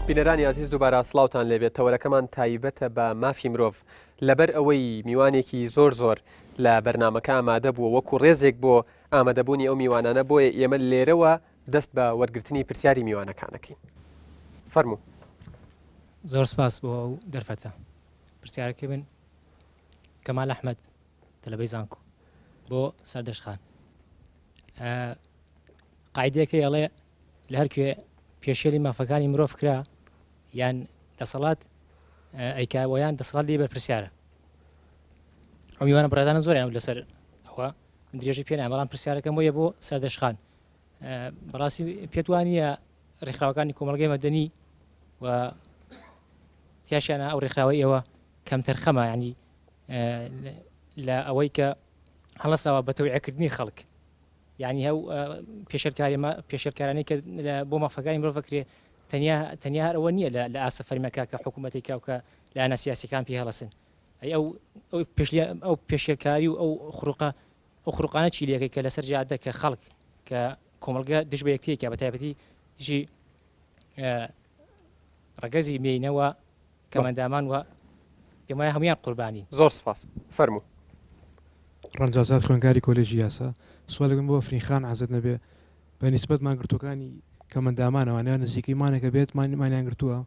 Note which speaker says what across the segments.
Speaker 1: بینەرانی ئازیز دووبارە سڵاوتان لێبێت تەوەرەکەمان تایبەتە بە مافی مرۆڤ لەبەر ئەوەی میوانێکی زۆر زۆر لە بەرنمەکە ئامادە بووە وەکو ڕێزێک بۆ ئامادەبوونی ئەو میوانانە بۆیە ئێمە لێرەوە دەست بە وەرگرتنی پرسیاری میوانەکانەکەین فەرموو.
Speaker 2: زۆر سپاس بۆ ئەو دەرفەتە. پرسیارەکەی من کەمال ئەحمەد تەلەبەی زانکۆ بۆ سەردەشت خان قاعدەیەکەی ئەڵێ لە هەرکوێ پێشێلی مافەکانی مرۆڤ کرا یان دەسەڵات ئەیکا ویان دەسەڵات لێ بەرپرسیارە ئەو میوانە بەڕێزانە زۆریان لەسەر ئەوە درێژی پێ بەڵام پرسیارەکەم بۆیە بۆ سەردەشت خان بەڕاستی پێت وانە ڕێکخراوەکانی کۆمەڵگەی مەدەنی و تیاشیانە ئەو ڕێکخراوەی ئێوە کەمتەرخەمە ینی لە ئەوەی کە هەڵەساوە بە تەوعەکردنی خەڵک یعنی هەو پێشێلکاری پێشێلکارانەی کە بۆ مافەکانی مرۆڤ کرێ تەنیا تەنیا هەر ئەوە نییە لە ئاستە فەرمیەکە کە حکوومەتی کاو کە لایەنە سیاسەکان پێ هەڵەسن ئەی ئەو ئەو ئەو پێشێلکاری و ئەو خروقە ئەو خروقانە چی لەکەی کە لەسەر جادە کە خەڵک کە کۆمەڵگە دژ بە یەکترێکە بە تایبەتی دژی ڕەگەزی مێینەوە کەمەندامان و پێم وایە هەموویان قوربانین.
Speaker 1: زۆر سپاس. فەرموو.
Speaker 3: ڕەنج ئازاد خوێندکاری کۆلێژی یاسا سوالێکم بۆ ئەفرین خان عەزەت نەبێ بە نیسبەت مانگرتووەکانی کەمەندامانەوە نێوان نزیکەی مانێکە بێت مانیان گرتووە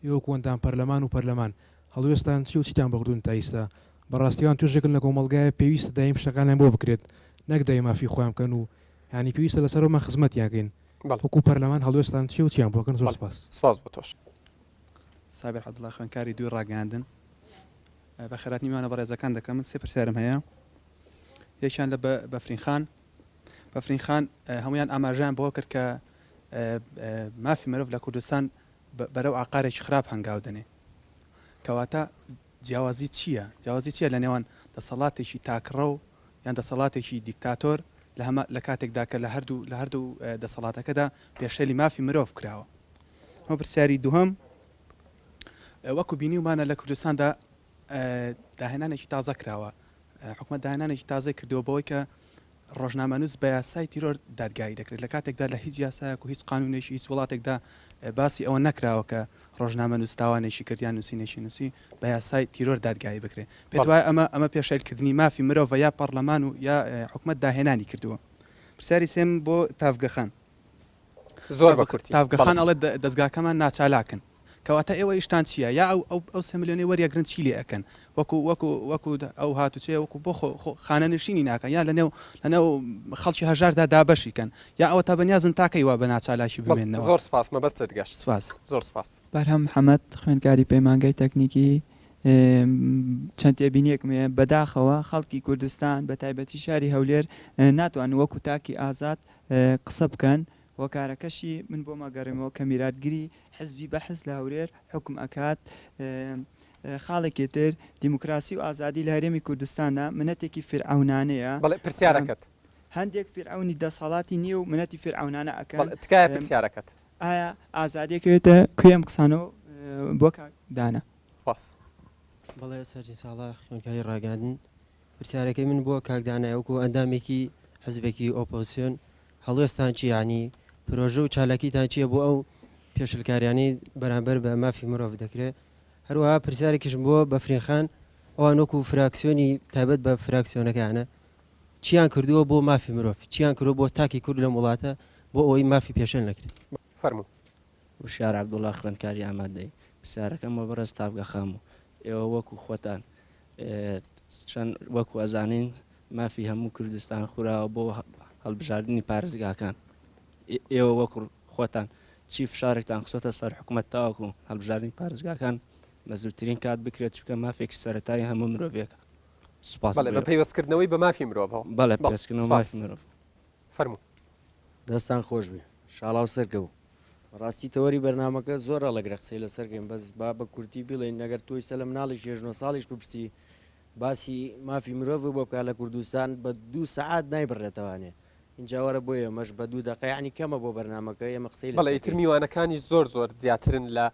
Speaker 3: ئێوە وەکو ئەندام پەرلەمان و پەرلەمان هەڵوێستان چیە و چیتان بۆ کردوون تا ئیستا بەڕاستی ئەوان توێژێکن لە کۆمەڵگایە پێویستە دایم شتەکانیان بۆ بکرێت نەک دایم مافی خۆیان بکەن و یانی پێویستە لەسەر ئەومان خزمەتیان کەین
Speaker 1: بەڵێ.
Speaker 3: وەکو پەرلەمان هەڵوێستان چیە و چیان بۆ کەن زۆر
Speaker 1: بەڵێ
Speaker 3: سپاس.
Speaker 1: سپاس بۆ تۆش.
Speaker 4: سابیر عەبدوڵا خوێندکاری دووی ڕاگەیاندن بەخێرهاتنی میوانە بەڕێزەکان دەکەم من سێ پرسیارم هەیە یەکیان لە بەفرین خان بەفرین خان هەمویان ئاماژەیان بەوە کرد کە مافی مرۆڤ لە کوردستان بەرەو ئاقارێکی خراپ هەنگاو دەنێ کەواتە جیاوازی چییە؟ جیاوازی چییە لە نێوان دەسەڵاتێکی تاکڕەو یان دەسەڵاتێکی دیکتاتۆر لە هەما لە کاتێکدا کە لە هەردوو لە هەردوو دەسەڵاتەکەدا پێشێلی مافی مرۆڤ کراوە؟ ئەمە پرسیاری دووهەم، وەکو بینیومانە لە کوردستاندا داهێنانێکی تازە کراوە، حکومەت داهێنانێکی تازەی کردووە بەوەی کە ڕۆژنامەنووس بە یاسای تیرۆر دادگایی دەکرێت، لە کاتێکدا لە هیچ یاسایەک و هیچ قانوونێکی هیچ وڵاتێکدا باسی ئەوە نەکراوە کە ڕۆژنامەنووس تاوانێکی کرد یان نووسینێکی نووسی بە یاسای تیرۆر دادگایی بکرێت. پێت وایە ئەمە ئەمە پێشێلکردنی مافی مرۆڤە یا پەڕلەمان و یا حکومەت داهێنانی کردووە؟ پرسیاری سێم بۆ تاڤگە خان.
Speaker 1: زۆر بە کورتی.
Speaker 4: تاڤگە خان ئەڵێت دەزگاکەمان ناچالاکن. کەواتە ئێوە ئیشتان چیە؟ یا ئەو ئەو ئەو سێ ملیۆنەی وەریەگرن چی لێ ئەکەن؟ وەکو وەکو وەکو ئەو هاتوچۆیە وەکو بۆ خۆ خۆ خانەنشینی ناکەن یا لەنێو لەنێو خەڵکی هەژاردا دابەشی کەن یا ئەوەتا بەنیازن تا کەی وا بە ناچالاکی
Speaker 1: بەڵێ
Speaker 4: بمێننەوە؟
Speaker 1: زۆر سپاس مەبەستت گەشت.
Speaker 4: سپاس.
Speaker 1: زۆر سپاس.
Speaker 5: بەرهەم محەمەد، خوێندکاری پەیمانگای تەکنیکی، چەند تێبینیەکم هەیە، بەداخەوە خەڵکی کوردستان بەتایبەتی شاری هەولێر ناتوانن وەکو تاکی ئازاد قسە بکەن، هۆکارەکەشی من بۆم ئەگەڕێمەوە کە میراتگری حزبی بەحس لە هەورێر حوکم ئەکات. خاڵێکی تر دیموکراسی و ئازادی لە هەرێمی کوردستاندا منەتێکی فیرعەونانەیە.
Speaker 1: بەڵێ پرسیارەکەت.
Speaker 5: هەندێک فیرعەونی دەسەڵاتی نییە و منەتی فیرعەونانە ئەکەن.
Speaker 1: بەڵێ تکایە پرسیارەکەت.
Speaker 5: ئایا ئازادی ئەکەوێتە کوێ ئەم قسانەوە بۆ کاک دانا؟
Speaker 1: سپاس.
Speaker 6: بەڵێ سەرجین ساڵح خوێندکاری ڕاگەیاندن پرسیارەکەی من بۆ کاک دانایە وەکو ئەندامێکی حزبێکی ئۆپۆزسیۆن هەڵوێستان چیە یانی پرۆژە و چالاکیتان چیە بۆ ئەو پێشلکاریانەی بەرامبەر بە مافی مرۆڤ دەکرێ هەروەها پرسیارێکیشم بۆ بەفرین خان ئەوان وەکو فراکسیۆنی تایبەت بە فراکسیۆنەکەیانە چیان کردووە بۆ مافی مرۆڤ چیان کردووە بۆ تاکی کورد لەم وڵاتە بۆ ئەوەی مافی پێشێل نەکرێت؟
Speaker 1: فەرموو.
Speaker 7: وشیار عەبدوڵا خوێندکاری ئامادەیی. پرسیارەکەم بۆ بەڕێز تاڤگە خان بوو. ئێوە وەکو خۆتان چەند وەکو ئەزانین مافی هەموو کوردستان خوراوە بۆ هەڵبژاردنی پارێزگاکان. ئێوە وەکو خۆتان چی فشارێکتان خستۆتە سەر حکومەت تاوەکو هەڵبژاردنی پارێزگاکان بە زووترین کات بکرێت چونکە مافێکی سەرەتایی هەموو مرۆڤێکە. سوپاس
Speaker 1: بەڵێ بە پەیوەستکردنەوەی بە مافی مرۆڤەوە.
Speaker 7: بەڵێ پەیوەستکردنەوە مافی مرۆڤ.
Speaker 1: فەرموو.
Speaker 8: دەستان خۆشبێ شاڵاو سەرکەو. بەڕاستی تەوەری بەرنامەکە زۆر ئەڵەگرە قسەی لەسەر کەین بەس با بە کورتی بیڵێین ئەگەر تۆ ئیستا لە مناڵێکی هەشت نۆ ساڵیش بپرسی باسی مافی مرۆڤ بۆ بکا لە کوردستان بە دوو سەعات نایبڕێتەوانێ ئینجا وەرە بۆ ئێمەش بە دوو دەقە یەعنی کەمە بۆ بەرنامەکە ئێمە قسەی
Speaker 1: بەڵێ
Speaker 8: لەسەر
Speaker 1: ئیتر
Speaker 8: کەین.
Speaker 1: میوانەکانیش زۆر زۆر زیاترن لە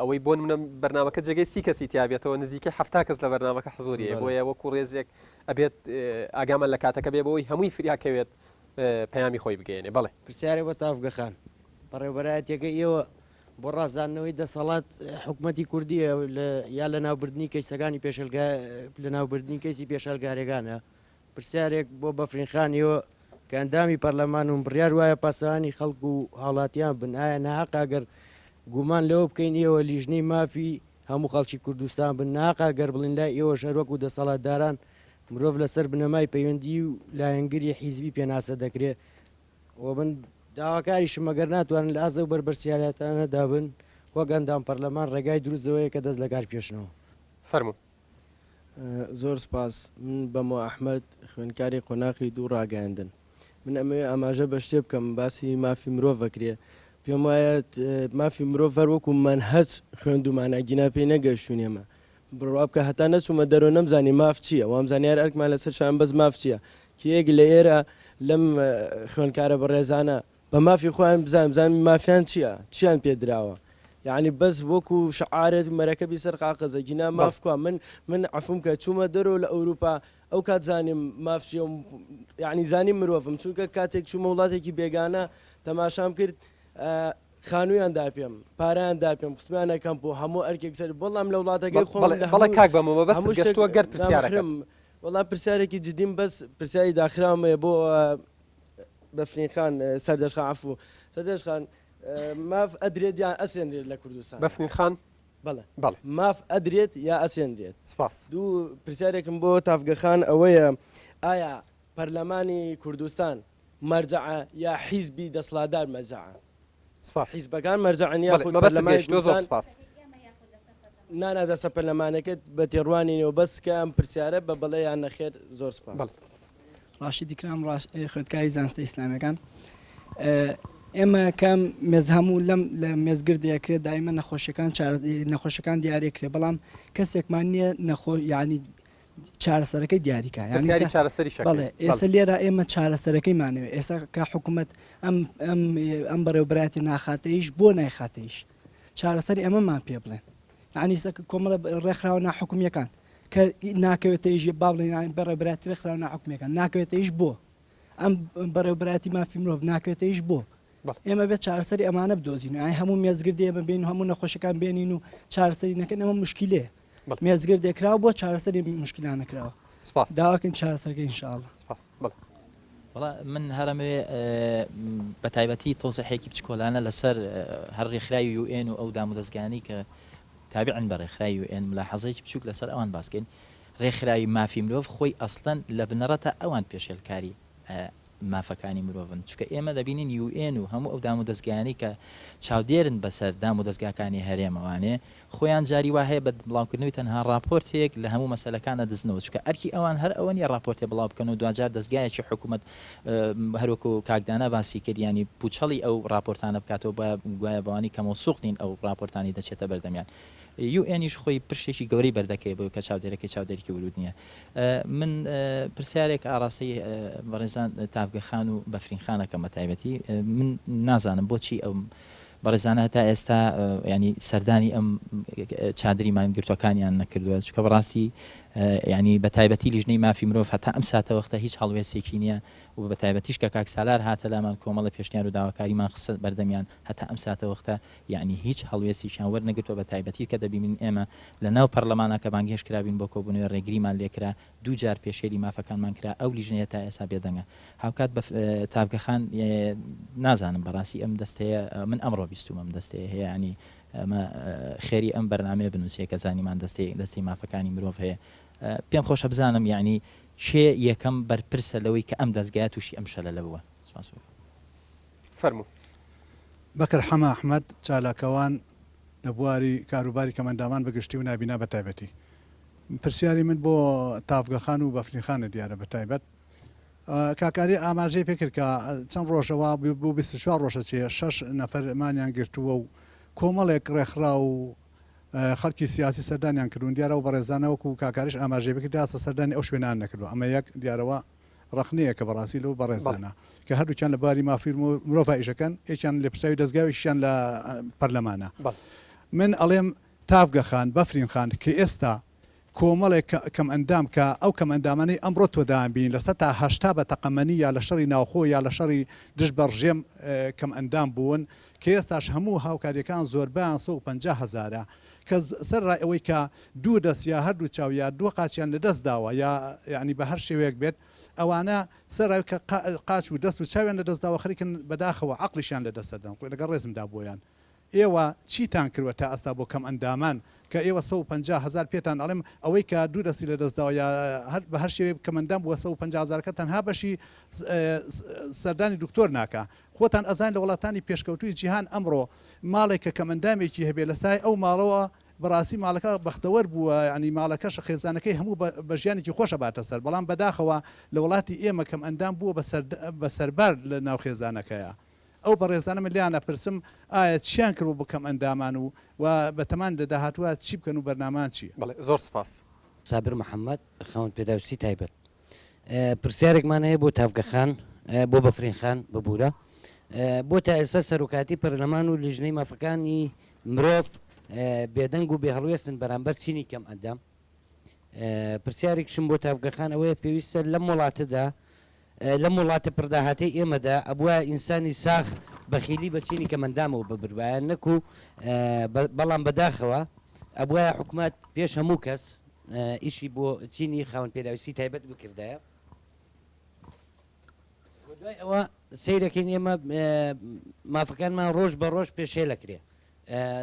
Speaker 1: ئەوەی بۆ نمونە بەرنامەکە جێگەی سی کەسی تیا بێتەوە نزیکەی 70 کەس لە بەرنامەکە حزوری هەیە
Speaker 8: بەڵێ.
Speaker 1: بۆیە وەکو ڕێزێک ئەبێت ئاگامان لە کاتەکە بێ بۆ ئەوەی هەمووی فریا کەوێت پەیامی خۆی بگەیەنێ. بەڵێ.
Speaker 8: پرسیارێک بۆ تاڤگە خان، بەڕێوەبەرایەتیەکەی ئێوە بۆ ڕازاندنەوەی دەسەڵات حکومەتی کوردیە یا لەناوبردنی کەیسەکانی پێشێلگا لەناوبردنی کەیسی پێشێلگاریەکانە پرسیارێک بۆ بەفرین خان ئێوە کە ئەندامی پەرلەمان و بڕیار وایە پاسەوانی خەڵک و هاوڵاتیان بن ئایا ناهەقە گەر گومان لەوە بکەین ئێوە لیژنەی مافی هەموو خەڵکی کوردستان بن ناهەقە گەر بڵێن لای ئێوەش هەروەکو دەسەڵاتداران مرۆڤ لەسەر بنەمای پەیوەندی و لایەنگری حیزبی پێناسە دەکرێ و من داواکاریشم ئەگەر ناتوانن لە ئاست ئەو بەرپرسیارێتانەدا بن وەک ئەندام پەرلەمان ڕێگای دروست ئەوەیە کە دەست لەکار بکێشنەوە.
Speaker 1: فەرموو.
Speaker 9: زۆر سپاس من بەمۆ ئەحمەد خوێندکاری قۆناخی دوو ڕاگەیاندن من ئەمەوێ ئاماژە بە شتێ بکەم باسی مافی مرۆڤ ئەکرێ پێم وایە مافی مرۆڤ هەر وەکو مەنهەج خوێندومانە گینا پێی نەگەشتوین ئێمە بڕوا بکە هەتا نەچوومە دەرەوە نەمزانی ماف چییە وامزانی هەر ئەرکمان لەسەر شان بەس ماف چییە کێیەک لە ئێرە لەم خوێندکارە بەڕێزانە بە مافی خۆیان بزانن بزانن مافیان چییە چیان پێ دراوە یعنی بەس وەکو شعارێت مەرەکەبی سەر قاقەزە گینا ماف کوا من من عەفوم کە چوومە دەرەوە لە ئەوروپا ئەو کات زانیم ماف چییە و یعنی زانیم مرۆڤم چونکە کاتێک چوومە وڵاتێکی بێگانە تەماشام کرد خانوویان دا پێم، پارەیان دا پێم، خستمیانە کەمپ و هەموو ئەرکێک سەر، بەڵام لە وڵاتەکەی خۆم
Speaker 1: بەڵێ
Speaker 9: لە
Speaker 1: بەڵێ
Speaker 9: هەموو
Speaker 1: کاک بەمۆ مەبەستت
Speaker 9: هەموو شتێک
Speaker 1: گەشتووە گەر پرسیارەکەت.
Speaker 9: نامەحرەم. وەڵا پرسیارێکی جدیم بەس پرسیاری داخراوم هەیە بۆ بەفرین خان سەردەشت خان عەفوو سەردەشت خان ماف ئەدرێت یان ئەسێنرێت لە کوردستان؟
Speaker 1: بەفرین خان
Speaker 9: بەڵێ
Speaker 1: بەڵێ.
Speaker 9: ماف ئەدرێت یا ئەسێنرێت؟
Speaker 1: سپاس.
Speaker 9: دوو پرسیارێکم بۆ تاڤگە خان ئەوەیە ئایا پەرلەمانی کوردستان مەرجەعە یا حیزبی دەسڵاتدار مەرجەعە؟
Speaker 1: سپاس.
Speaker 9: حیزبەکان مەرجەعن
Speaker 1: بەڵێ
Speaker 9: یاخود
Speaker 1: مەبەستت
Speaker 9: پەرلەمانی
Speaker 1: گەیشتووە زۆر
Speaker 9: کوردستان؟
Speaker 1: سپاس.
Speaker 9: نا نا دەسە پەرلەمانەکەت بە تێڕوانینەوە بەس کە ئەم پرسیارە بە بەڵێ یان نەخێر زۆر سپاس.
Speaker 1: بەڵێ.
Speaker 10: ڕاشید ئیکرام ڕاش خوێندکاری زانستە ئیسلامیەکان ئێمە کە مێز هەموو لەم لە مێزگردێ ئەکرێت دایمە نەخۆشیەکان چارە نەخۆشەکان دیارێکرێ بەڵام کەسێکمان نییە نەخۆ یعنی چارەسەرەکەی دیاریکا یانی
Speaker 1: پرسیاری
Speaker 10: ئێستا
Speaker 1: چارەسەریش ئەکەی.
Speaker 10: بەڵێ ئێستا
Speaker 1: بەڵێ.
Speaker 10: لێرە ئێمە چارەسەرەکەیمانەوێ ئێستا کە حکوومەت ئەم ئەم ئەم بەڕێوەبەرایەتی ناخاتە ئیش بۆ نایخاتە ئیش چارەسەری ئەمەمان پێ بڵێن یانی ئێستا کۆمەڵە ڕێکخراوە ناحکومییەکان کە ناکەوێتە ئیش با بڵێین یانی بەڕێوەبەرایەتی ڕێکخراوە ناحکومییەکان ناکەوێتە ئیش بۆ ئەم بەڕێوەبەرایەتی مافی مرۆڤ ناکەوێتە ئیش بۆ ئێمە بێت چارەسەری ئەمانە بدۆزین ئای هەموو مێزگردی ئێمە بین و هەموو نەخۆشەکان بێنین و چارەسەری نەکەن ئەمە مشکلەیە مێزگردێک کراوە بۆ چارەسەری مشکلانە کراوە
Speaker 1: سپاس
Speaker 10: داواکەین چارەسەرکەین ان شاء الله.
Speaker 1: سپاس بەڵێ.
Speaker 11: وەڵا من هەرەمەوێ بە تایبەتی تەوزیحێکی بچکۆلانە لەسەر هەر ڕێکخراوی یو ئێن و ئەو دامودەزگایانەی کە تابعن بە ڕێکخراوی یو ئێن ملاحەزەیەکی بچووک لەسەر ئەوان باس کەین ڕێکخراوی مافی مرۆڤ خۆی ئەسڵەن لە بنەڕەتا ئەوان پێشێلکاری مافەکانی مرۆڤن، چونکە ئێمە دەبینین یو ئێن و هەموو ئەو دامودەزگایانەی کە چاودێرن بەسەر دامودەزگاکانی هەرێمەوانێ خۆیان جاری وا هەیە بە بڵاوکردنەوەی تەنها ڕاپۆرتێک لە هەموو مەسەلەکان ئەدزنەوە چونکە ئەرکی ئەوان هەر ئەوە نیە ڕاپۆرتێ بڵاو بکەن و دواجار دەزگایەکی حکومەت هەروەکو کاک دانا باسی کرد یانی پوچەڵی ئەو ڕاپۆرتانە بکاتەوە گوایە بەوانی کە مەوسوق نین ئەو ڕاپۆرتانەی دەچێتە بەردەمیان یو ئێنیش خۆی پرشێکی گەورەی بەردەکەوێ بۆی کە چاودێرەکەی چاودێرێکی ورود نیە من پرسیارێک ئاڕاستەی بەڕێزان تاڤگە خان و بەفرین خان ئەکەم بە تایبەتی من نازانم بۆچی ئەم بەڕێزانە هەتا ئێستا ینی سەردانی ئەم چادری مانگرتوەکانیان نەکردووە چونکە بەڕاستی ینی بە تایبەتی لیژنەی مافی مرۆڤ هەتا ئەم ساتەوەختە هیچ هەڵوێستێکی نییە و بە تایبەتیش کە کاک سالار هاتە لامان کۆمەڵە پێشنیار و داواکاریمان خستە بەردەمیان هەتا ئەم ساتەوەختە یەعنی هیچ هەڵوێستێکیان وەرنەگرتوە بە تایبەتی کە دەبینین ئێمە لە ناو پەڕلەمانا کە بانگهێشت کرابین بۆ کۆبونەوەی ڕێگریمان لێکرا دوو جار پێشێلی مافەکانمان کرا ئەو لیژنەیە تا ئێستا بێدەنگە هاوکات بە تاڤگە خان نازانم بەڕاستی ئەم دەستەیە من ئەمڕۆ بیستومە ئەم دەستەیە هەیە یەعنی ئەمە خێری ئەم بەرنامەیە بنوسێ کە زانیمان دەستەی دەستەی مافەکانی مرۆڤ هەیە پێم خۆشە بزانم یەعنی کێ یەکەم بەرپرسە لەوەی کە ئەم دەزگایە توشی ئەم شەلەلە بووە سپاس بۆ.
Speaker 1: فەرموو.
Speaker 12: بەکر حەمە ئەحمەد، چالاکوان لە بواری کاروباری کەمئەندامان بە گشتی و نابینا بە تایبەتی. پرسیاری من بۆ تاڤگە خان و بەفرین خانە دیارە بە تایبەت. کاک ئاری ئاماژەی پێ کرد کە چەند ڕۆژە وا بۆ 24 ڕۆژە چێ شەش نەفەر مانیان گرتووە و کۆمەڵێک ڕێکخراو و خەڵکی سیاسی سەردانیان کردوون دیارە ئەو بەڕێزانە وەکو کاک ئاریش ئاماژەی پێ کرد تا ئێستا سەردانی ئەو شوێنەیان نەکردووە ئەمە یەک دیارەوە ڕەخنەیەکە بەڕاستی لەو بەڕێزانە کە هەردووکیان لە بواری مافی مرۆڤا ئیشەکەن یەکیان لێپرسراوی دەزگا و یەکیشیان لە پەرلەمانە من ئەڵێم تاڤگە خان بەفرین خان کە ئێستا. کۆمەڵێک کەمئەندام کە ئەو کەمئەندامانەی ئەمڕۆ تۆ دەیانبینی 80% بە تەقەمەنی یا لە شەڕی ناوخۆ یا لە شەڕی دژ بە ڕژێم کەمئەندام بوون کە ئێستاش هەموو هاوکاریەکان زۆربەیان 150 هەزارە کە سەرەڕای ئەوەی کە دوو دەست یا هەردوو چاو یا دوو قاچیان لە دەست داوە یا یانی بە هەر شێوەیەک بێت ئەوانە سەرەڕای کە قاچ و دەست و چاویان لە دەست داوە خەریکن بەداخەوە عەقڵیشیان لە دەست دەدەن لەگەڵ ڕێزمدا بۆیان ئێوە چیتان کردوە تا ئەستا بۆ کەم ئەندامان کە ئێوە 150 هەزار پێتان ئەڵێم ئەوەی کە دوو دەستی لە دەست داوە یا هەر بە هەر شێوەیەک کەم ئەندام بووە 150 هەزارەکە تەنها بەشی سەردانی دکتۆر ناکا خۆتان ئەزانن لە وڵاتانی پێشکەوتووی جیهان ئەمڕۆ ماڵێک کە کەم ئەندامێکی هەبێ لە سای ئەو ماڵەوە بەڕاستی ماڵەکە بەختەوەر بووە یانی ماڵەکەش خێزانەکەی هەموو بە ژیانێکی خۆش ئەباتە سەر بەڵام بەداخەوە لە وڵاتی ئێمە کەم ئەندام بووە بە سەربار لە ناو خێزانەکەیا. ئەو بەڕێزانە من لێیان ئەپرسم ئایا چیان کردوە بۆ کەم ئەندامان و و بەتەمان لە داهاتووا چی بکەن و بەرنامەیان چیە؟
Speaker 1: بەڵێ زۆر سپاس.
Speaker 13: سابر محەمەد، خاوەن پێداویستی تایبەت. پرسیارێکمان هەیە بۆ تاڤگە خان، بۆ بەفرین خان ببورە. بۆ تا ئێستا سەرۆکایەتی پەرلەمان و لیژنەی مافەکانی مرۆڤ بێدەنگ و بێهەڵوێستن بەرامبەر چینی کەم ئەندام؟ پرسیارێکیشم بۆ تاڤگە خان ئەوەیە پێویستە لەم وڵاتەدا لەم وڵاتە پڕداهاتەی ئێمەدا ئەبوایە ئینسانی ساغ بەخیلی بە چینی کەمئەندامەوە ببربایە نەکو بەڵام بەداخەوە ئەبوایە حکومەت پێش هەموو کەس ئیشی بۆ چینی خاوەن پێداویستی تایبەت بکردایە و دوای ئەوە سەیرەکەین ئێمە مافەکانمان ڕۆژ بە ڕۆژ پێشێلەکرێ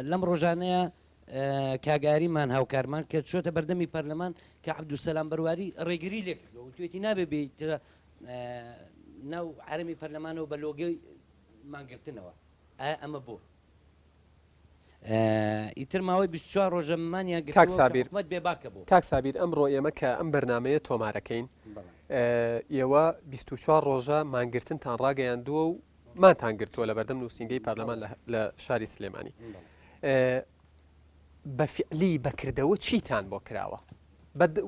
Speaker 13: لەم ڕۆژانەیە کاک ئاریمان هاوکارمان کە چۆتە بەردەمی پەرلەمان کە عەبدولسەلام بەرواری ڕێگری لێ کردووە وتوێتی نابێ بێیتە ناو حەرەمی پەرلەمانەوە بە لۆگەی مانگرتنەوە ئایا ئەمە بۆ؟ ئیتر ماوەی 24 ڕۆژە مانیان
Speaker 1: کاک
Speaker 13: گرتووە کە
Speaker 1: سابیر
Speaker 13: حکومەت بێباکە بۆ.
Speaker 1: کاک سابیر ئەمڕۆ ئێمە کە ئەم بەرنامەیە تۆمارەکەین ئێوە 24 ڕۆژە مانگرتنتان ڕاگەیاندووە و مانتان گرتووە لە بەردەم نووسینگەی پەرلەمان لە شاری سلێمانی بە فعلی بەکردەوە چیتان بۆ کراوە؟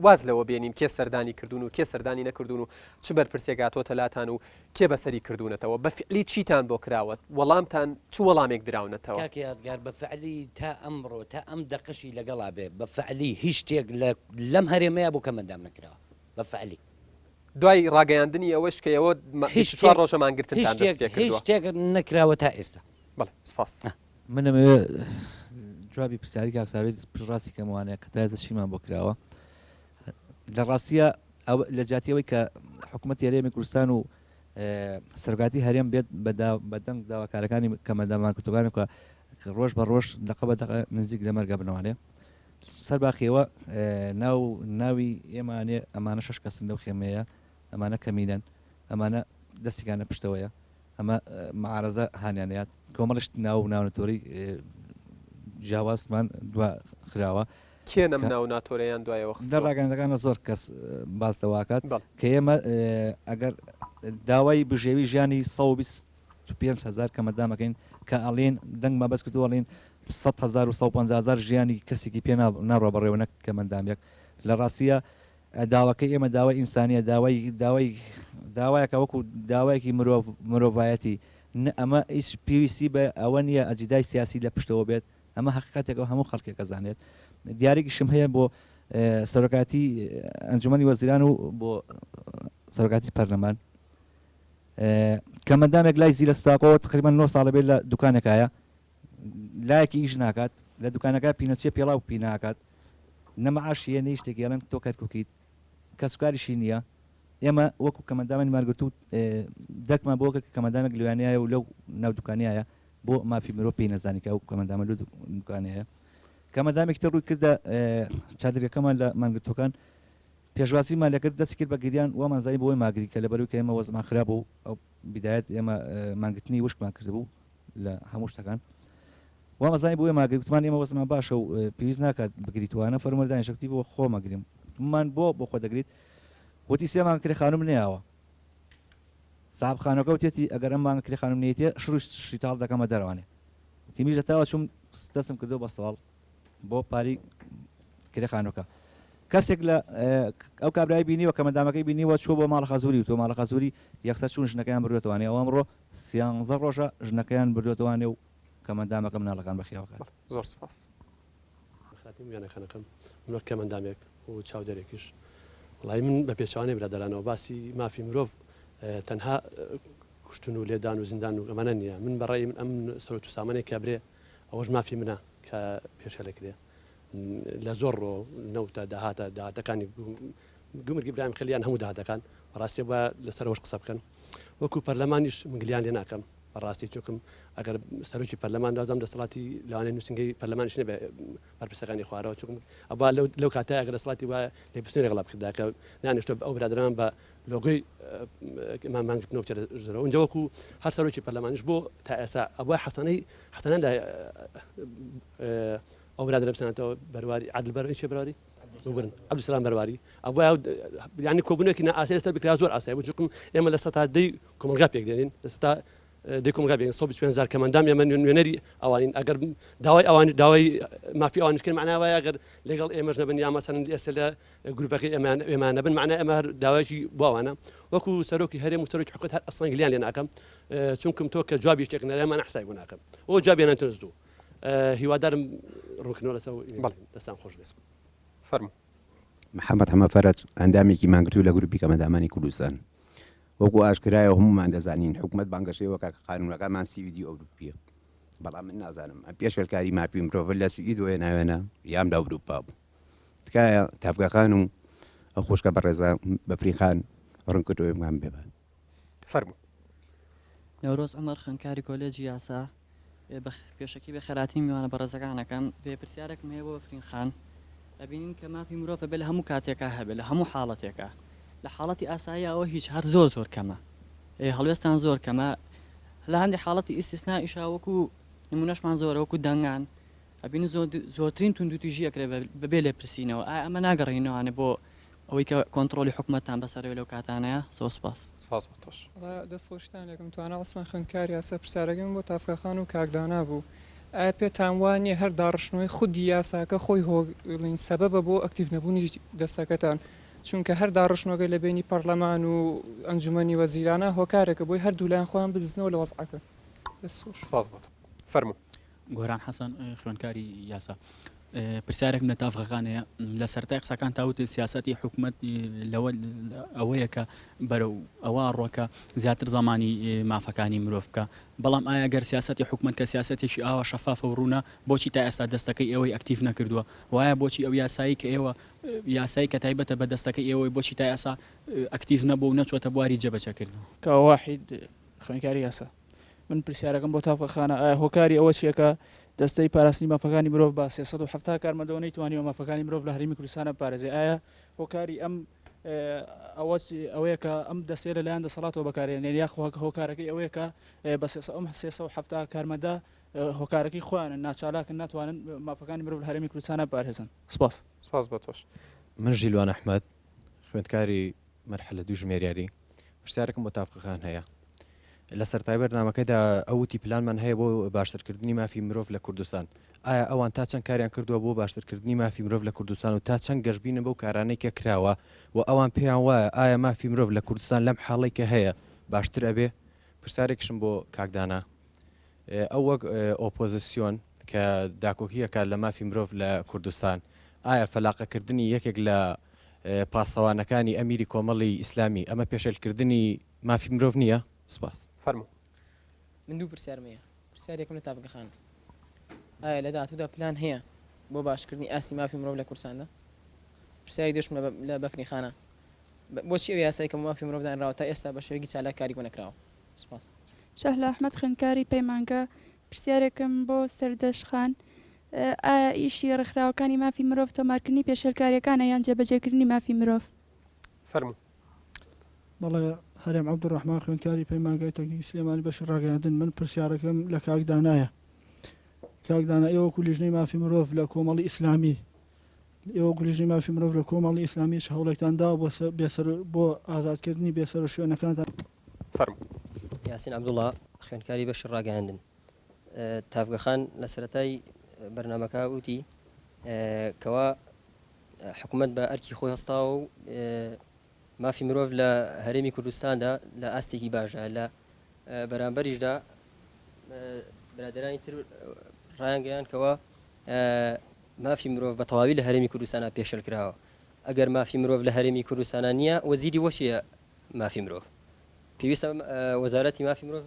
Speaker 1: واز لەوە بێنین کێ سەردانی کردوون و کێ سەردانی نەکردوون و چ بەرپرسێک هاتۆتە لاتان و کێ بەسەری کردوونەتەوە بە فعلی چیتان بۆ کراوە وەڵامتان چ وەڵامێک دراونەتەوە؟
Speaker 13: کاک یادگار بە فعلی تا ئەمڕۆ تا ئەم دەقەشی لەگەڵا بێ بە فعلی هیچ شتێک لە لەم هەرێمەیا بۆ کەمئەندام نەکراوە بە فعلی.
Speaker 1: دوای ڕاگەیاندنی ئەوەش کە ئێوە 24 ڕۆژە مانگرتنتان دەست پێ
Speaker 13: کردووە. هیچ شتێک نەکراوە تا ئێستا.
Speaker 1: بەڵێ سوپاس.
Speaker 14: من ئەمەوێ جوابی پرسیاری کاک سابیر پشتڕاستی کەمەوانەیە کە تا ئێستا چیمان بۆ کراوە لە ڕاستیە لە جیاتی ئەوەی کە حکوومەتی هەرێمی کوردستان و سەرۆکاتی هەرێم بێت بە دەنگ داواکارەکانی کەمەندامانکردەکان کە ڕۆژ بە ڕۆژ دەقە بە دەقە نزیک لە مەرگە بنەوانێ سەر باخیەوە ناو ناوی ئێمانێ ئەمانە شەش کەسن لەو خێمەیە ئەمانە کەمینەن ئەمانە دەستیکانە پشتەوەیە ئەمە معارەزە هانیان یات کۆمەڵی شت ناو و ناونەتۆری جیاوازمان دوا خراوە.
Speaker 1: کێن ئەم ناو ناتۆرەیان دوایەوە
Speaker 14: لە
Speaker 1: خستووە؟
Speaker 14: ڕاگەیاندنەکانە زۆر کەس باس لەوە ئەکات کە ئێمە ئەگەر داوای بژێوی ژیانی 125 هەزار کەمەدام ئەکەین کە ئەڵێن دەنگمان بەس کردووە ئەڵێن 100 هەزار و 150 هەزار ژیانی کەسێکی پێ ناڕوا بەڕێوە نەک کەمەندامێک لە ڕاستیە داواکەی ئێمە داوای ئینسانیە داوای داوای داوایەکە وەکو داوایەکی مرۆڤ مرۆڤایەتی نە ئەمە هیچ پێویستی بە ئەوە نییە ئەجیدای سیاسی لە پشتەوە بێت ئەمە هەقیقەتێکە هەموو خەڵکێک ئەزانێت دیارێکیشم هەیە بۆ سەرۆکاتی ئەنجومەنی وەزیران و بۆ سەرۆکاتی پەرلەمان کەمەندامێک لای زیلە ستاکۆوە تقریبا 9 ساڵە بێت لە دوکانێکایە لایەکی ئیش ناکات لە دوکانەکە پینەچیە پێڵاو پینە ئەکات نە معاشی هەیە نە هیچ شتێکی ئەڵێن تۆ کەرکوکیت کەسوکاریشی نییە ئێمە وەکو کەمەندامانی مانگرتوو دەرکمان بۆ کرد کە کەمەندامێک لویانەیە و لەو ناو دوکانیایە بۆ مافی مرۆ پێی نەزانی کە ئەو کەمەندامە لەو دوکانەیە کەمەندامێکی تر ڕووی کردە چادرەکەمان لە مانگرتووەکان پێشوازیمان لەکرد دەستی کرد بە گریان وامان زانی بۆی ماگری کە لەبەروی کە ئێمە وەزمان خراپ بوو ئەو بیدایەت ئێمە مانگرتنی وشکمان کردبوو لە هەموو شتەکان وامەزانی بۆ ئێمە گوتمان ئێمە وەزمان باشە و پێویست ناکات بگریت وانە فەرمووە دانیشە گوتی بۆ خۆم ئەگریم من بۆ بۆ خۆ دەگریت وتی سێ مانگ کرێ خانوم نەیاوە ساحب خانەکە وتێتی ئەگەر ئەم مانگە کرێ خانوم نەیتێ شڕ و شیتاڵ دەکەمە دەرەوانێ وتی میش لە تاوە چووم دەستم کردو بە سواڵ بۆ پاری کرێ خانووەکە کەسێک لە ئەو کابرای بینیوە کە مەدامەکەی بینیوە چووە بۆ ماڵە خەزوری و تۆ ماڵە خەزوری یەکسەر چوون ژنەکەیان بردوێتوانێ ئەو ئەمڕۆ سیانزە ڕۆژە ژنەکەیان بردوێتوانێ و کەمەندامەکە مناڵەکان بەخیاوەکات.
Speaker 1: زۆر سوپاس.
Speaker 15: خاتوو وێنەخانەکەم من وەک کەمئەندامێک. و چاودێرێکیش. وەڵایی من بە پێچەوانەی برادەرانەوە باسی مافی مرۆڤ تەنها کوشتن و لێدان و زیندان و ئەمانە نییە. من بە ڕەئی من ئەم سەروەت و سامانەی کە برێ ئەوەش مافی منە کە پێشێل ئەکرێ لە زۆر ڕۆ نەوتە داهاتە داهاتەکانی گومرگی برایم خەلیان هەموو داهاتەکان بەڕاستی با لەسەر ئەوەش قسە بکەن وەکو پەرلەمانیش من گلیان لێ ناکەم بەڕاستی چونکم ئەگەر سەرۆکی پەرلەمان دازام دەسەڵاتی لەوانەیە نووسینگەی پەرلەمانیش نەبێ بەرپرسەکانی خوارەوە چونکم ئەبا لەو لەو کاتە ئەگەر دەسەڵاتی وایە لێپرسینەوەی لەگەڵا بکردا کە نانیشتوە ئەو برادەران بە لۆگۆی مانگرتنەوە بچێتە ژوورەوە ئینجا وەکو هەر سەرۆکی پەرلەمانیش بۆ تا ئێستا ئەبوایە حەسانەی حەسانە لە ئەو برادەرە بسەنێتەوە بەرواری عادل بەرواری چیە بەرواری ببورن عەبدولسەلام بەرواری ئەبوایە یعنی کۆبوونێکی نائاسایی لەسەر بکرا زۆر ئاسایی بوو چونکم ئێمە لە سەتا دەی کۆمەڵگا پێک دێنین لە سەتا دەی کۆمەڵگا پێک 125 هەزار کەمەندام ئێمە نوێنەری ئەوانین ئەگەر داوای ئەوان داوای مافی ئەوانیش کەین معنای وایە ئەگەر لەگەڵ ئێمەش نەبن یا مەسەلەن ئێستا لە گروپەکەی ئێمە ئێمە نەبن معنای ئێمە هەر داوایەکی بۆ ئەوانە وەکو سەرۆکی هەرێم و سەرۆکی حکومەت هەر ئەسڵەن گلیان لێ ناکەم چونکم تۆ کە جوابی شتێک نەدای مانە حسابی بۆ ناکەم ئەوە جوابیان نەتون زوو هیوادارم ڕوونکردنەوە لەسەر بەڵێ دەستان خۆش بێت.
Speaker 1: فەرموو.
Speaker 16: محەمەد حەمە فەرەج، ئەندامێکی مانگرتوو لە گروپی کەمئەندامانی کوردستان. وەکو ئاشکرایە و هەموومان دەزانین حکومەت بانگەشەی ئەوە کە قانوونەکانمان سویدی و ئەوروپییە. بەڵام من نازانم ئەم پێشێلکاری مافی مرۆڤە لە سوید وەێناوێنە یان لە ئەوروپا بوو. تکایە تاڤگە خان و ئەو خوشکە بەڕێزە بەفرین خان ڕوونکردنەوەیەکمان بێ بە.
Speaker 1: فەرموو.
Speaker 17: نەورۆز عومەر خوێندکاری کۆلێجی یاسا پێشەکی بەخێراتنی میوانە بەڕێزەکان ئەکەم بێ پرسیارێکم هەیە بۆ بەفرین خان ئەبینین کە مافی مرۆڤ ئەبێ لە هەموو کاتێکا هەبێ لە هەموو حاڵەتێکا لە حاڵەتی ئاساییا ئەوە هیچ هەر زۆر زۆر کەمە هەڵوێستان زۆر کەمە لە هەندێک حاڵەتی ئیستیسنائیشا وەکو نمونەشمان زۆرە وەکو دەنگان ئەبینین زۆرترین توندوتیژی ئەکرێ بەبێ لێپرسینەوە ئایا ئەمە ناگەڕێنەوانێ بۆ ئەوەی کە کۆنتڕۆڵی حکومەتتان بەسەرەوە لەو کاتانەیە؟ زۆر سوپاس.
Speaker 1: سوپاس بۆ تۆش.
Speaker 18: وەڵا دەست خۆشتان لێکەم توانا عوسمان خوێندکاری یاسا پرسیارەکەی من بۆ تافکا خان و کاک دانا بوو ئایا پێتان وا نیە هەر داڕشتنەوەی خودی یاساکە خۆی هۆ بڵێین سەبەبە بۆ ئەکتیڤ نەبوونی دەستەکەتان چونکە هەر داڕشتنەوەکە لە بەینی پەڕلەمان و ئەنجومەنی وەزیرانە هۆکارێکە بۆی هەردوولایان خۆیان بدزنەوە لە وەزعەکە دەست خۆش.
Speaker 1: سپاس بۆ تۆ. فەرموو.
Speaker 19: گۆران حەسەن خوێندکاری یاسا پرسیارێکم لە تافغەکان هەیە لە سەرەتای قسەکان تا وتت سیاسەتی حکومەت لەوە ئەوەیە کە بەرەو ئەوە ڕۆکە زیاتر زمانی مافەکانی مرۆڤ بکە بەڵام ئایا گەر سیاسەتی حکومەت کە سیاسەتێکی ئاوا شەفافە و ڕوونە بۆچی تا ئێستا دەستەکەی ئێوەی ئەکتیڤ نەکردووە وایە بۆچی ئەو یاسایی کە ئێوە یاسایی کە تایبەتە بە دەستەکەی ئێوەی بۆچی تا ئێستا ئەکتیڤ نەبوو و نەچووەتە بواری جێبەجێکردنەوە؟
Speaker 20: کاوە واحید خوێندکاری یاسا من پرسیارەکەم بۆ تاڤگە خانە ئایا هۆکاری ئەوە چیە کە دەستەی پاراستنی مافەکانی مرۆڤ بە 370 کارمەندەوە نەیتوانیوە مافەکانی مرۆڤ لە هەرێمی کوردستانە بپارێزێ ئایا هۆکاری ئەم ئەوە ئەوەیە کە ئەم دەستەیە لەلایەن دەسەڵاتەوە بەکارێنێن یاخۆ هۆکارەکەی ئەوەیە کە بە ئەم 370 کارمەندە هۆکارەکەی خۆیانن ناچالاکن ناتوانن مافەکانی مرۆڤ لە هەرێمی کوردستانە بپارێزن سپاس.
Speaker 1: سپاس بۆ تۆش.
Speaker 21: من ژیلوان ئەحمەد خوێندکاری مەرحەلە دوو ژمێریاری پرسیارێکم بۆ تافقە خان هەیە لە سەرتای بەرنامەکەدا ئەو وتی پلانمان هەیە بۆ باشترکردنی مافی مرۆڤ لە کوردستان ئایا ئەوان تا چەند کاریان کردووە بۆ باشترکردنی مافی مرۆڤ لە کوردستان و تا چەند گەشبینن بەو کارانەی کە کراوە و ئەوان پێیان وایە ئایا مافی مرۆڤ لە کوردستان لەم حاڵەی کە هەیە باشتر ئەبێ پرسیارێکیشم بۆ کاک دانا ئەو وەک ئۆپۆزسیۆن کە داکۆکی ئەکات لە مافی مرۆڤ لە کوردستان، ئایا فەلاقەکردنی یەکێک لە پاسەوانەکانی ئەمیری کۆمەڵی ئیسلامی ئەمە پێشێلکردنی مافی مرۆڤ نییە؟ سپاس.
Speaker 1: فەرموو.
Speaker 22: من دوو پرسیارم هەیە پرسیاری یەکەم لە تاڤگە خان ئایا لە داهاتوودا پلان هەیە بۆ باشکردنی ئاستی مافی مرۆڤ لە کوردستاندا؟ پرسیاری دووشم لە بەفرین خانە بۆچی ئەو یاسای کە بۆ مافی مرۆڤ دانراوە تا ئێستا بە شێوەیەکی چالاک کاری بۆ نەکراوە؟ سپاس.
Speaker 23: شەهلا ئەحمەد خوێندکاری پەیمانگا، پرسیارێکم بۆ سەردەشت خان، ئایا ئیشی ڕێکخراوەکانی مافی مرۆڤ تۆمارکردنی پێشێلکارییەکانە یان جێبەجێکردنی مافی مرۆڤ؟
Speaker 1: فەرموو.
Speaker 24: بەڵێ هەرێم عەبدولڕەحمان خوێندکاری پەیمانگای تەکنیکی سلێمانی بەشی ڕاگەیاندن من پرسیارەکەم لە کاک دانایە کاک دانا ئێوە وەکو لیژنەی مافی مرۆڤ لە کۆمەڵی ئیسلامی ئێوە وەکو لیژنەی مافی مرۆڤ لە کۆمەڵی ئیسلامی چ هەوڵێکتان داوە بۆ بێسەر بۆ ئازادکردنی بێسەروشوێنەکانتان؟
Speaker 1: فەرموو.
Speaker 25: یاسین عەبدوڵا، خوێندکاری بەشی ڕاگەیاندن. تاڤگە خان لە سەرەتای بەرنامەکە وتی کەوا حکومەت بە ئەرکی خۆی هەستاوە و مافی مرۆڤ لە هەرێمی کوردستاندا لە ئاستێکی باشدا لە بەرامبەریشدا برادەرانی تر ڕایانگەیان کەوا مافی مرۆڤ بە تەواوی لە هەرێمی کوردستانە پێشێل کراوە. ئەگەر مافی مرۆڤ لە هەرێمی کوردستانا نییە وەزیری بۆ چییە مافی مرۆڤ؟ پێویستە وەزارەتی مافی مرۆڤ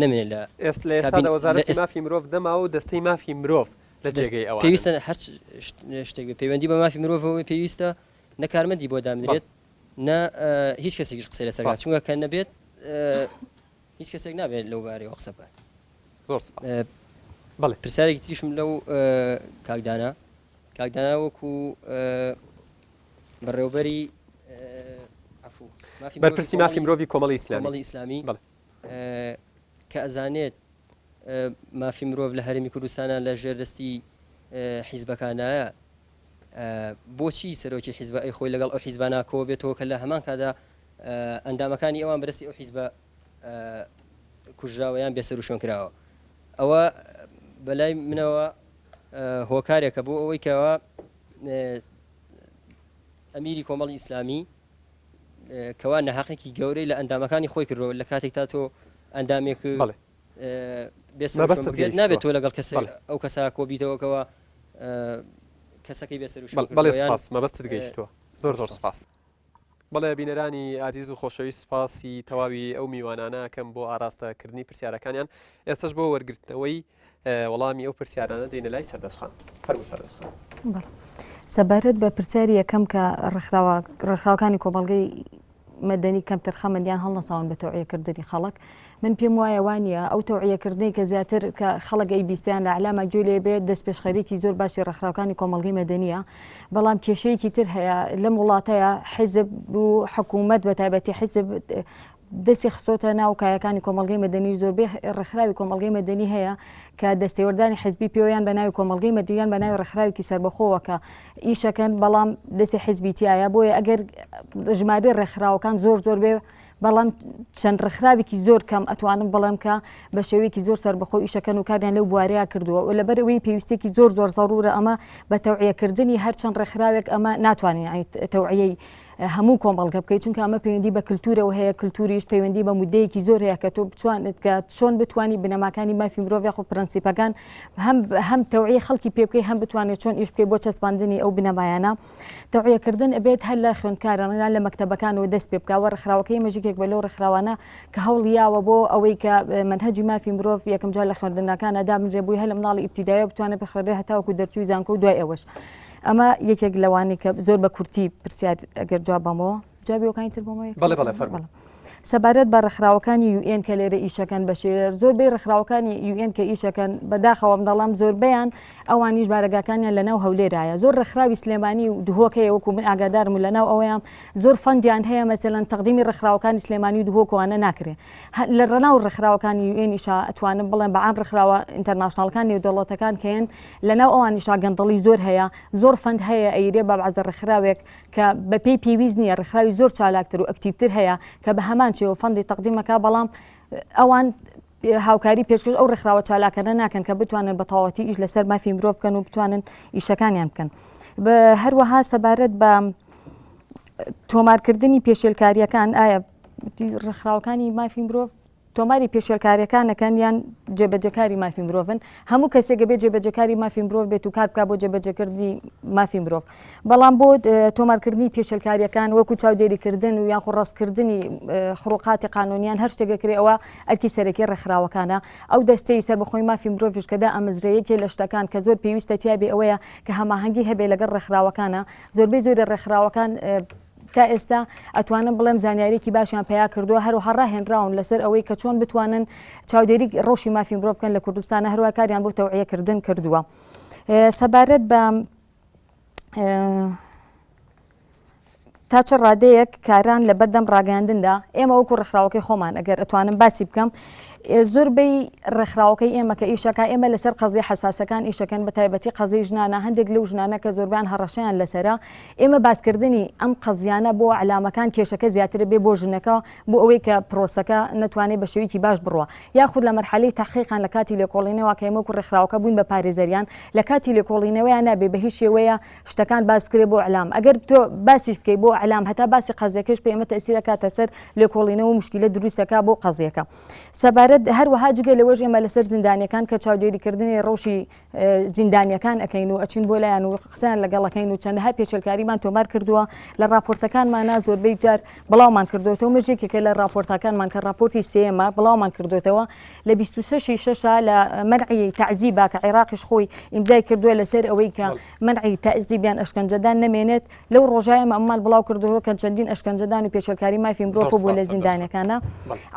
Speaker 25: نەمێنێت لە
Speaker 1: ئێست لە ئێستادا وەزارەتی مافی مرۆڤ نەماوە و دەستەی مافی مرۆڤ لە جێگەی ئەوانن.
Speaker 25: پێویستە هەر شتێک بێت پەیوەندی بە مافی مرۆڤەوە بێت پێویستە نە کارمەندی بۆ دابنرێت نە هیچ کەسێکیش قسەی لەسەر بکات چونکە کە نەبێت هیچ کەسێک نابێت لەو بارەیەوە قسە بکات.
Speaker 1: زۆر سپاس. بەڵێ.
Speaker 25: پرسیارێکی تریشم لەو کاک دانا کاک دانا وەکو بەڕێوبەری عەفوو
Speaker 1: مافی مرۆڤی بەرپرسی مافی مرۆڤی کۆمەڵی ئیسلامی
Speaker 25: کۆمەڵی ئیسلامی بەڵێ. کە ئەزانێت مافی مرۆڤ لە هەرێمی کوردستانە لە ژێر دەستی حیزبەکاندایە بۆچی سەرۆکی حیزبە ئەی خۆی لەگەڵ ئەو حیزبانە کۆ بێتەوە کە لە هەمان کادا ئەندامەکانی ئەوان بەدەستی ئەو حیزبە کوژراوە یان بێسەروشوێن کراوە ئەوە بەلای منەوە هۆکارێکە بۆ ئەوەی کەەوە ئەمیری کۆمەڵی ئیسلامی کەوا نەهاقێکی گەورەی لە ئەندامەکانی خۆی کردەوە لە کاتێک تا تۆ ئەندامێک بێسەربێت نابێت تۆ لەگەڵ کەس ئەو کەسا کۆبیتەوەکەوە کەسەکەی بێسەر
Speaker 1: بەڵێ سپاس مەبەستت گەیشتووە زۆر زۆر سپاس. بەڵێ بینەرانی ئازیز و خۆشەویست سپاسی تەواوی ئەو میوانانە ئەکەم بۆ ئاراستە کردنی پرسیارەکانیان ئێستش بۆ وەرگرتنەوەی وەڵامی ئەو پرسیارانە دێنە لای سەردەشت خان فەرموو سەردەشت خان.
Speaker 2: بەڵێ سەبارەت بە پرسیاری یەکەم کە ڕێکخراوە ڕێکخراوەکانی کۆمەڵگەی مەدەنی کەمتەرخەمن یان هەڵنەساون بە تەوعیەکردنی خەڵک من پێم وایە وانە ئەو تەوعیەکردنەی کە زیاتر کە خەڵک ئەی بیستیان لە ئەعلاما گوێ لێ بێت دەستپێشخەریکی زۆر باشی ڕێکخراوەکانی کۆمەڵگەی مەدەنیە بەڵام کێشەیەکی تر هەیە لەم وڵاتەیە حیزب و حکوومەت بە تایبەتی حیزب دەستی خستۆتە ناو کایەکانی کۆمەڵگەی مەدەنی زۆربەی ڕێکخراوی کۆمەڵگەی مەدەنی هەیە کە دەستێوەردانی حزبی پێوەیان بە ناوی کۆمەڵگەی مەدەنیان بە ناوی ڕێکخراوێکی سەربەخۆوە کە ئیشەکەن بەڵام دەستی حزبی تایە بۆیە ئەگەر ژمارەی ڕێکخراوەکان زۆر زۆر بێ بەڵام چەند ڕێکخراوێکی زۆر کەم ئەتوانم بڵێم کە بە شێوەیەکی زۆر سەربەخۆ ئیشەکەن و کاریان لەو بوارەیە کردووە و لەبەرئەوەی پێویستێکی زۆر زۆر زەڕورە ئەمە بە تەوعیەکردنی هەر چەند ڕێکخراوێک ئەمە ناتوانین یانی تەوعیەی هەموو کۆمەڵگە بکەیت چونکە ئەمە پەیوەندی بە کللتورەوە هەیە کللتوریش پەیوەندی بە مدەیەکی زۆر هەیە کە تۆ بچوانێت کە چۆن بتانی بنەماکانی مافی مرۆڤ یاخۆ پرەنسیپەکان هەم هەم تەوعی خەڵکی پێ بکەی هەم بتوانێت چۆن ئیش بکەی بۆ چەسپاندنی ئەو بنەمایانە تەوعیەکردن ئەبێت هەر لە خوێندکاران یان لە مەکتەبەکانەوە دەست پێ بکا و ڕێکخراوەکەی ئێمەش یەکێک بە لەو ڕێکخراوانە کە هەوڵی یاوە بۆ ئەوەی کە مەنهەجی مافی مرۆڤ یەکەم جار لە خوێندنگاکانە دابنرێ بۆی هەر لە مناڵی ئیبتیدایەوە بتوانێت بخوێنرێ هەتاوەکو دەرچووی زانکۆ و دوای ئەوەش ئەمە یەکێک لەوانەی کە زۆر بە کورتی پرسیار ئەگەر جواب بەمەوە جوابی وەکانی تر بۆمەوە
Speaker 1: بەڵێ بەڵێ فەرموو.
Speaker 2: سەبارەت بە ڕێکخراوەکانی یوئێن کە لێرە ئیشەکەن بە شێر زۆربەی ڕێکخراوەکانی یوئێن کە ئیشەکەن بەداخەوە دەڵام زۆربەیان ئەوانیش بارەگاکانیان لە ناو هەولێرایە زۆر ڕێکخراوی سلێمانی و دهۆک هەیە وەکو من ئاگادارم و لە ناو ئەوەیان زۆر fund یان هەیە مەسەلەن تەقدیمی ڕێکخراوەکانی سلێمانی و دهۆک وانە ناکرێ لە ڕەناو ڕێکخراوەکانی یوئێنیشا ئەتوانم بڵێم بە عام ڕێکخراوە international ەکان نێودەوڵەتەکان کەن لە ناو ئەوانیشا گەندەڵی زۆر هەیە زۆر fund هەیە ئەیرێ بە بەعزە ڕێکخراوێک کە بە پێی پێویست نییە، ڕێکخراوی زۆر چالاکتر و ئەکتیڤتر هەیە کە بە هەمان شێوە fund ی تەقدیم ئەکا، بەڵام ئەوان هاوکاری پێشکەش ئەو ڕێکخراوە چالاکانە ناکەن کە بتوانن بە تەواوەتی ئیش لەسەر مافی مرۆڤ بکەن و بتوانن ئیشەکانیان بکەن. هەروەها سەبارەت بە تۆمارکردنی پێشێلکارییەکان، ئایا ڕێکخراوەکانی مافی مرۆڤ تۆماری پێشێلکاریەکان ئەکەن یان جێبەجێکاری مافی مرۆڤن، هەموو کەسێک ئەبێ جێبەجێکاری مافی مرۆڤ بێت و کار بکات بۆ جێبەجێکردنی مافی مرۆڤ، بەڵام بۆ تۆمارکردنی پێشێلکاریەکان وەکو چاودێریکردن و یاخۆ ڕاستکردنی خروقاتی قانونی یان هەر شتێک ئەکرێ ئەوە ئەرکی سەرەکی ڕێکخراوەکانە. ئەو دەستەی سەربەخۆی مافی مرۆڤیش کە دائەمەزرێ یەکێ لە شتەکان کە زۆر پێویستە تیابێ ئەوەیە کە هەماهەنگی هەبێ لەگەڵ ڕێکخراوەکانە، زۆربەی زۆری ڕێکخراوەکان تا ئێستا ئەتوانم بڵێم زانیاریەکی باشیان پەیا کردووە، هەروەها ڕاهێنراون لەسەر ئەوەی کە چۆن بتوانن چاودێری ڕەوشی مافی مرۆڤ بکەن لە کوردستانە، هەروەها کاریان بۆ تەوعیەکردن کردووە. سەبارەت بە تا چ ڕادەیەک کاران لە بەردەم ڕاگەیاندندا ئێمە وەکو ڕێکخراوەکەی خۆمان ئەگەر ئەتوانم باسی بکەم زۆربەی ڕێکخراوەکەی ئێمە کە ئیشەکە ئێمە لەسەر قەزیە حەساسەکان ئیشەکەن بە تایبەتی قەزیەی ژنانە هەندێک لەو ژنانە کە زۆربیان هەڕەشەیان لەسەرە ئێمە باسکردنی ئەم قەزیانە بۆ ئەلامەکان کێشەکە زیاترە بێ بۆ ژنەکە بۆ ئەوەی کە پرۆسەکە نەتوانێت بە شێوەیەکی باش بڕوا یاخود لە مەرحەلەی تەحقیقان لە کاتی لێکۆڵینەوە کە ئێمە وەکو ڕێکخراوەکە بووین بە پارێزەریان لە کاتی لێکۆڵینەوەیان نابێ بە هیچ شێوەیە شتەکان باس بکرێ بۆ ئەلام ئەگەر تۆ باسیش بکەی بۆ ئەعلام هەتا باسی قەزیەکەش پێ ئێمە تەئسیر ئەکاتە سەر لێکۆڵینەوە و موشکیلە دروست ئەکا بۆ قەزیەکە. سەبارەت هەروەها جگە لەوەش ئێمە لەسەر زیندانیەکان کە چاودێریکردنی ڕەوشی زیندانیەکان ئەکەین و ئەچین بۆ لایان و قسەیان لەگەڵ ئەکەین و چەندەها پێشێلکاریمان تۆمار کردووە لە ڕاپۆرتەکانمانا زۆربەی جار بڵاومان کردوێتەوە مەش یەکێکە لە ڕاپۆرتەکانمان کە ڕاپۆرتی سێیەمە بڵاومان کردوێتەوە لە 26 ی شەشا لە مەنعی تەعزیبا کە عێراقیش خۆی ئیمزای کردووە لەسەر ئەوەی کە مەنعی تەعزیب یان ئەشکەنجەدان نەمێنێت لەو ڕۆژە ئێمە ئەممان بڵاو کردەوە کە چەندین ئەشکەنجەدان و پێشێلکاری مافی مرۆڤ بوو لە زیندانەکانە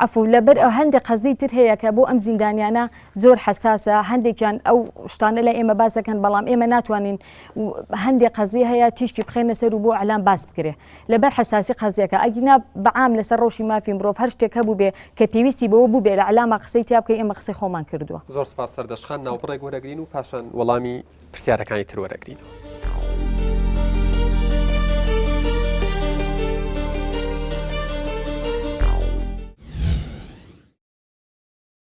Speaker 2: عەفو لەبەر هەندێک قەزیی تر هەیە کە بۆ ئەم زیندانیانە زۆر حەساسە هەندێکیان ئەو شتانە لای ئێمە باس دەکەن بەڵام ئێمە ناتوانین هەندێک قەزیە هەیە تیشکی بخەینە سەر و بۆ ئەلام باس بکرێ لەبەر حەساسی قەزیەکە ئەگینا بەعام لەسەر ڕەوشی مافی مرۆڤ هەر شتێک هەبوو بێ کە پێویستی بەوە بوو بێ لە ئەلاما قسەی تیا بکەی ئێمە قسەی خۆمان کردووە.
Speaker 1: زۆر سپاس سەردەشت خان ناوبڕێک وەرەگرین و پاشان وەڵامی پرسیارەکانی تر وەرەگرینەوە.